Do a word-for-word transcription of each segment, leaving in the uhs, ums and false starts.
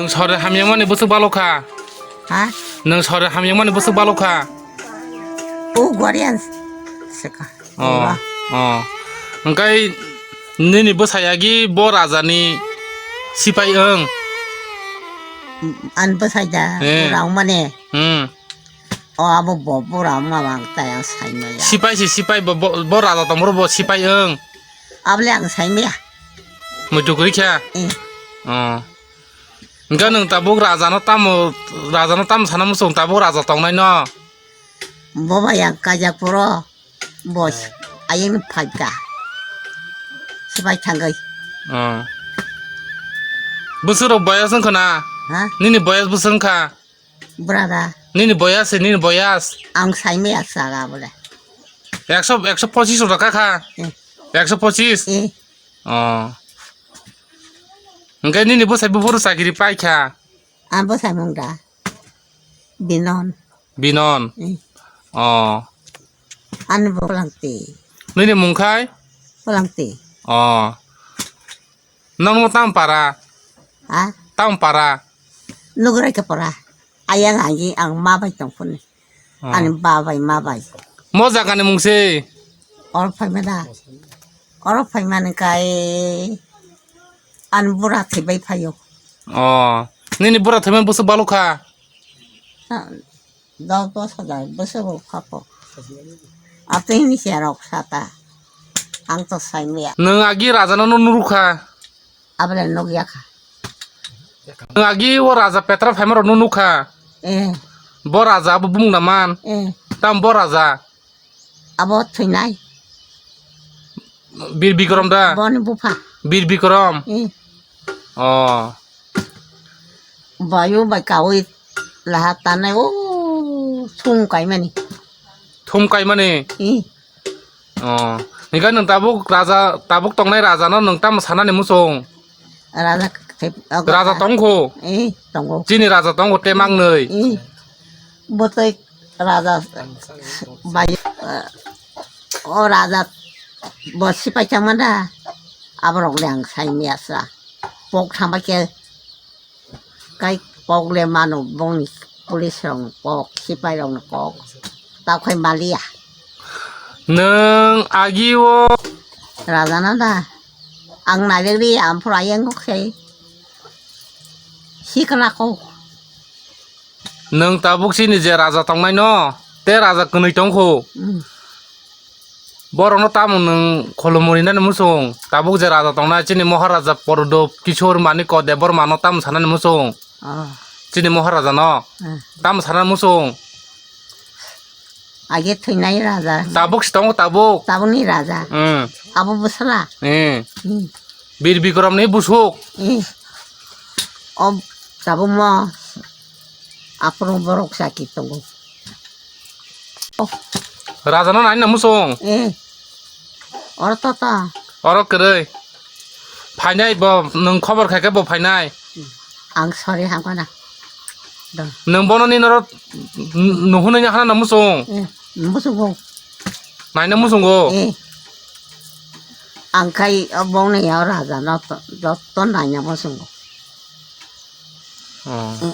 Nwng sori hamyamani bwswk balokha? Ha? Nwng sori hamyamani bwswk balokha? O Guardian seka. Oh, oh. Hwnkhe nini bwsai agi bo rajani sipai wng? An bwsai da, eh, rang mane. Hmm. O abo bo bura ma bang tai ang sai maya. Sipai si sipai bo, bo, bo raja tongmoro bo sipai wng. Abole ang sai maya. Muitu kwrwi kha? Eh. Oh. Hwnkhe nwng tabuk rajano tamo, rajano tamo sana muchung tabuk raja tongnai no? Bo bai ang kajak puro. Bos, ayang phaikha. Sipai thangwi. Oh. Bwswk rok boyas wngkha na? Ha? Nini boyas bwswk wngkha? Brada. Nini boyas se, nini boyas. Ang saimaya sara bole. Ekso, ekso pochis rok kha kha? Eh. Ekso pochis? Eh. Oh. Hwnkhe nini bwsai buphuru chakiri paikha? Ang bwsai mung da. Binon. Binon? Eh. Oh. Ani bo Phalangti. Nini mung khai? Phalangti. Oh. Nang mo tam para? Ha? Tam para? Nugrai ka para. Ayang agi ang ma bai tong phone. Oh. Ani ba bai ma bai. Mo jaga ni mung se? Or phai ma da. Or phai ma ni kai. An bura thi bai phayo. Oh. Nini bura thi ma busu balukha? Ha. Dos bosor jai bwswk rok phapo. Atwini se rok sata. Ang to saimaya. Nwng agi raja no nukha? Abole nukya kha. Nwng agi o raja petra phaima rok no nukha? Eh. Bo raja abo bumung naman? Eh. Tam bo raja? Abo thwinai. Bir Bikrom da? Boni bupha. Bir Bikrom? Eh. Oh. Bayu bai kawi laha tanai o thum kaimani. Thum kaimani? Eh. Oh. Hingke nwng tabuk raja, tabuk tongnai raja no nwng tamo sanani muchung? Raja khe-, raja tongkho? Eh, tongo. Chini raja tongo temangnwi? Eh. Botoi raja bai, eh, o raja bo sipai changma da, aborok le ang sai miyasa. Pok thangba khe kai pok le mano bongni police rok ni kok, sipai rok ni kok. Tao khai maliya. Nwng agi o raja na da. Ang nai ri, ang phura yang kok sai. Sikla kok. Nwng tabuk chini je raja tongnai no, te raja kwnwi tongkho. Mm. Borokno tamo nwng khulumwi nani muchung? Tabuk je raja tongnai chini Maharaja Prodop Kishore Manikya Debbarma no tamo sanani muchung? Oh. Chini Maharaja no. Mm. Tamo sanani muchung? Age thwinai raja. Tabuk si tongo tabuk. Tabukni raja. Mm. Abo bwsala. Mm. Mm. Bir Bikrom ni busuk. Mm. O tabuk mo. Aphuru borok chaki tongo. Oh. Raja no nai na muchung? Eh. Oro to to. Oro kwrwi. Phainai bo, nwng khobor khai khe bo phainai. Ang sorry hangkana. Do. Nwng bono ni noro n-, nuhunwi hana na muchung? Eh, muchungo. Nai na muchungo? Eh. Ang khai, o bongni ya raja no to, joto nai na muchungo. Oh.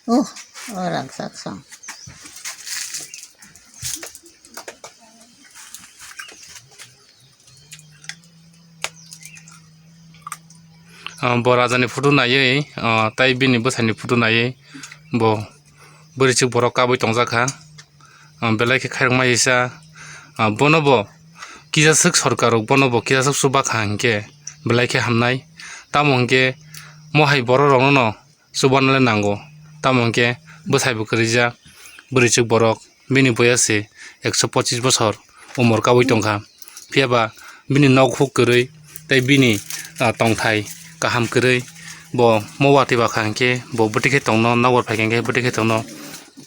Oh, orang saksang. Ah, bo raja ni photo naiwi, ah, tai bini bwsai ni photo naiwi bo bwrwi chwk borok kabwi tongjak kha. Ah, belai khe khairokma isa, ah, bono bo kisaswk sorkar rok bono bo kisaswk chuba kha hinkhe belai khe hamnai. Tamo hinkhe mohai borok rokno no chubana le nango. Tamo hinkhe bwsai bo kwrwijak bwrwi chwk borok bini boya se ekso pochis bosor umor kabwi tongkha. Phiya ba bini nok huk kwrwi tei bini, ah, tongthai kaham kwrwi bo mo watwi ba kha hinkhe bo bwtwi khe tongno, nokbar phai kha hinkhe bwtwi khe tongno.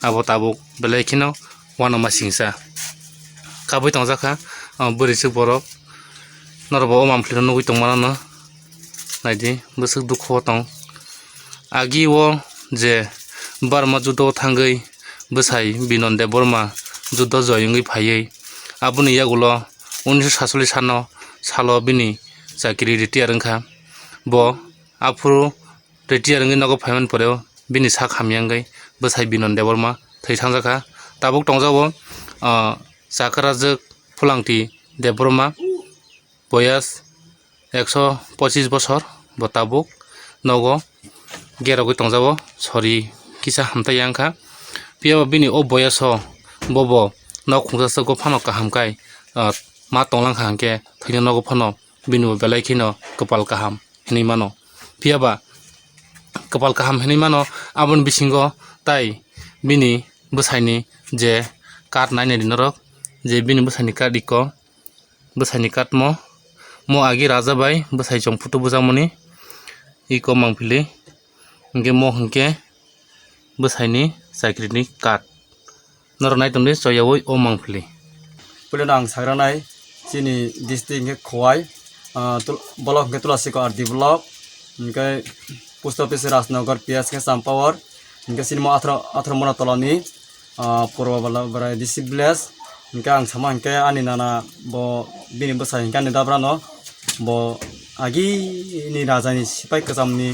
Abo tabuk belai kheno uanama singsa kabui tongjakha, ah, bwrwi chwk borok norok bo o mampli no nugui tongmano no naidi bwswk dukhu o tong. Agi o je Burma judo thangwi bwsai Binon Debbarma juddo joy wngwi phaiwi aboni yagulo unisho satchollish sano salo bini chakiri retire wngkha. Bo aphuru retire wngwi nogo phaimani poreo bini sak hamya wngwi bwsai Binon Debbarma thwi thangjakha. Tabuk tongjago, ah, Chakrajwk Pholangti Debbarma, boyas ekso pochis bosor, bo tabuk nogo gerogwi tongjago, sori kisa hamtai ya wngkha. Phiya ba bini o boyaso bobo nok khungsa swgo phano kaham kai, ah, ma tonglang kha hwnkhe thwino nogo phano bini bo belai kheno kwpal kaham hinwi mano. Phiya ba kwpal kaham hinwi mano, aboni bisingo tai bini bwsaini je card nainai di norok, je bini bwsaini card iko, bwsaini card mo, mo agi raja bai bwsai chong photo bujakmani iko mangpili, hwnkhe mo hwnkhe bwsaini chakrini card. Norok nai tongdi choyaui o mangpili. Puilano ang sagranai chini district hwnkhe Khowai, ah, tul-, block hwnkhe Tulasiko R D block, hwnkhe post office Rajnagar, P S hwnkhe Champawar, hwnkhe chini mo atharo, atharo mona tolani, ah, Purba Bala-, Barai D C village. Hwnkhe ang sama hwnkhe ani nana bo bini bwsai hwnkhe ani dabrano bo agini rajani sipai kwchamni,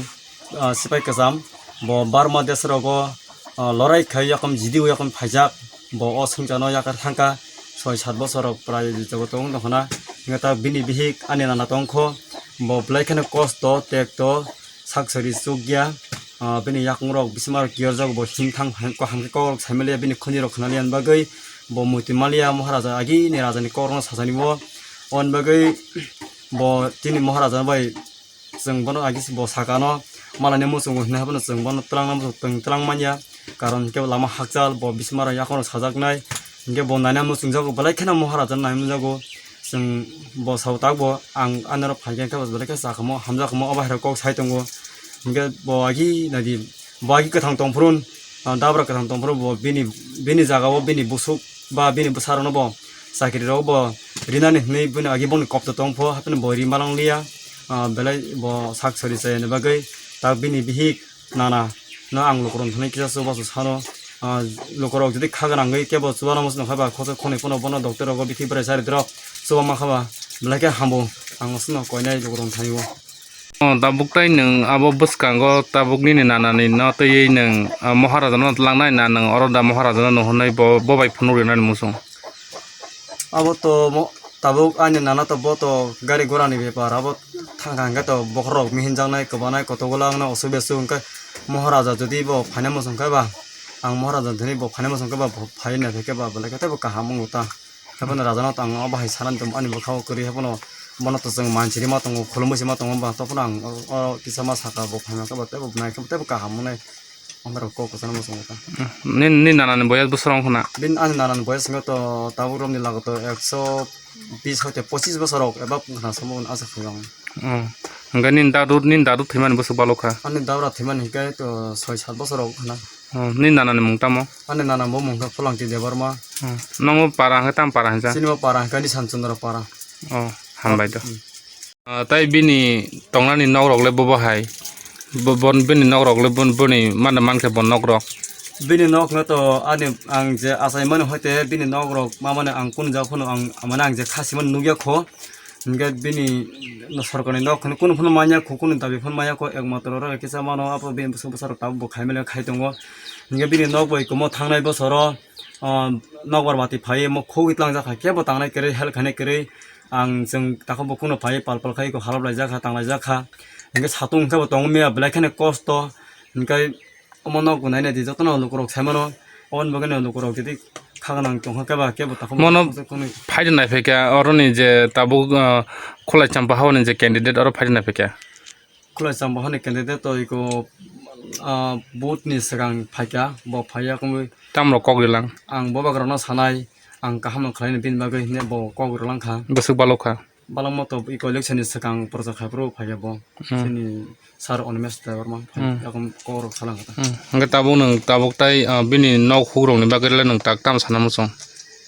ah, sipai kwcham, bo Burma desh rogo, ah, lorai khai yakum jidi yakum phaijak, bo o swngcharno yakar thangkha soi sat bosor rok prai joto tong tongkhana. Hwnkhe ta bini bihik ani nana tongkho, bo belai kheno kosto tekto sak sari chukya, ah, bini yakung rok bisingo kiyorjak, bo himthang hamkhe kok rok saimaliya, bini khoni rok khnaliya bagwi bo muitu maliya, Moharaja agini rajani kok rokno sajani bo. Oboni bagwi bo tini Moharaja bai chwng bono agi bo sakano malani muchungo hinwi haphano chwng bono twlangna muchung twlang manya, karon hwnkhe lama hakchal bo bisingo yakhorok sajaknai, hwnkhe bo naina muchungjago, belai kheno Moharaja nai manjago. Chwng bo sao tak bo ang ani oro phaikhe hwnkhe bo belai khe chakamo hamjakamo, o bahai rok kok sai tongo, hwnkhe bo agi naidi bo agi kwthang tongphuru, ah, dabra kwthang tongphuru bo bini, bini jagao bini busuk ba bini bwsarokno bo chakiri rok bo rinani hinwi bini agi bongni kok to tongpho, haphano bo ri malang liya, ah, belai bo sak sori chayani bagwi tak bini bihik nana no ang lukurok thani kisa chubachu sano, ah, lukurok jodi kha gwnangwi kebo chubana muchung kha ba khosok khonwi phano bono doctor rogo bithi bwrai chari rok chubama kha ba belai khe hambo ang sino koinai lukurok thani o. O tabuk tai nwng abo bwskango tabuk nini nanani no twiwi nwng, ah, Moharaja no langnai na nwng oro da Moharaja no nuhurnai bo, bo bai phunuk rinani muchung? Abo to mo-, tabuk ani nana to bo to gari gora ni bepar, abo thang thang khe to bokhorok mihinjaknai, kwbanai, kotogwla wngna osu besu, hwnkhe Moharaja jodi bo phaina muchung khe ba, ang Moharaja thani bo phaina muchung khe ba, bo phai naithai khe ba, belai khe teibo kaham wngo ta. Haphano Raja no to ang o bahai sanani tongmo ani bwkha o kwrwi, haphano bono to chwng manchiri ma tongo, khulumui se ma tongo ba, tophano ang o, o kisa ma saka bo phaima khe ba, teibo nai khe teibo kaham wngnai. Amrok kok kwchangma muchungo ta. Nini, nini nanani boyas bwswk wngkha na? Bini ani nanani boyas wngkha to tabuk romni lago to ekso bis hoite pochis bosor rok eba wngkha na samo asa khayo ang. Oh. Hwnkhe nini dadu, nini dadu thwimani bwswk balok kha? Ani dabra thwimani hwnkhe to soi sat bosor rok wngkha na. Oh, nini nanani mung tamo? Ani nana bo mung kha Pholangti Debbarma. Oh. Nomo para hwnkhe tam para hwnsa? Chini bo para hwnkhe Nisan Chandra para. Oh, hambai do. Hmm. Ah, tai bini tongnani nok rok le bobo hai? Bo, bon, bini nok rok le bon, boni mano mankhe bo nok rok? Bini nok no to ani ang je achai mani hoite bini nok rok ma mani ang kunu jak phano ang, mane ang je kha simani nukya kho. Hwnkhe bini sorkarni nok hwnwi kunu phano manya kho, kunu dabi phano manya kho, ekmatro oro kisa mano abo bini bwswk bwsarok tabuk bo khai manya khai tongo. Hwnkhe bini nok bai komo thangnai bosoro, ah, nokbar bati phaiwi mo khogwi tlangjak kha, kebo tangnai kwrwi, help khainai kwrwi. Ang chwng takhuk bo kuno phaiwi pal pal khai halap laijak kha, tang laijak kha. Hwnkhe satung hwnkhe bo tongo miya belai kheno kosto. Hwnkhe omo nok bo naina di jotono lukurok sai mano. Oboni bagwino lukurok jadi kha gwnang tongkha khe ba kebo takhuk bo Mono khonsa khonwi. Phaidi nai phaikha oroni je tabuk, ah, Khulai Champa haoni je candidate oro phaidi nai phaikha. Khulai Champa haoni candidate to iko, ah, vote ni swkang phaikha, bo phaiya khe mui Tamrok kok rilang. Ang bobagrano sanai, ang kaham no khlaini bini bagwi hwnwi bo kok rilang kha. Bwswk balok kha. Balokma to iko election ni swkang prochar khai phuru phaiya bo. Hmm. Chini sir Animesh Debbarma phai Hmm. yakung kok rok salang kha. Hmm. Hwnkhe tabuk nwng tabuk tai, ah, bini nok hukrok ni bagwi le nwng tak tamo sana muchung?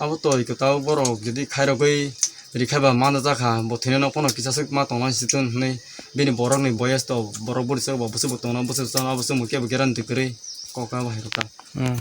Abo to iko tabuk borok jodi khairogwi rikhaiba manjakha, bo thwinai nok phano kisa swk ma tongna situn hwnwi bini borok ni boyes to borok bwrwi swk bo bwswk bo tongna bwswk chana bwswk bo kebo guarantee kwrwi kok kha bo hai rwkha. Hmm.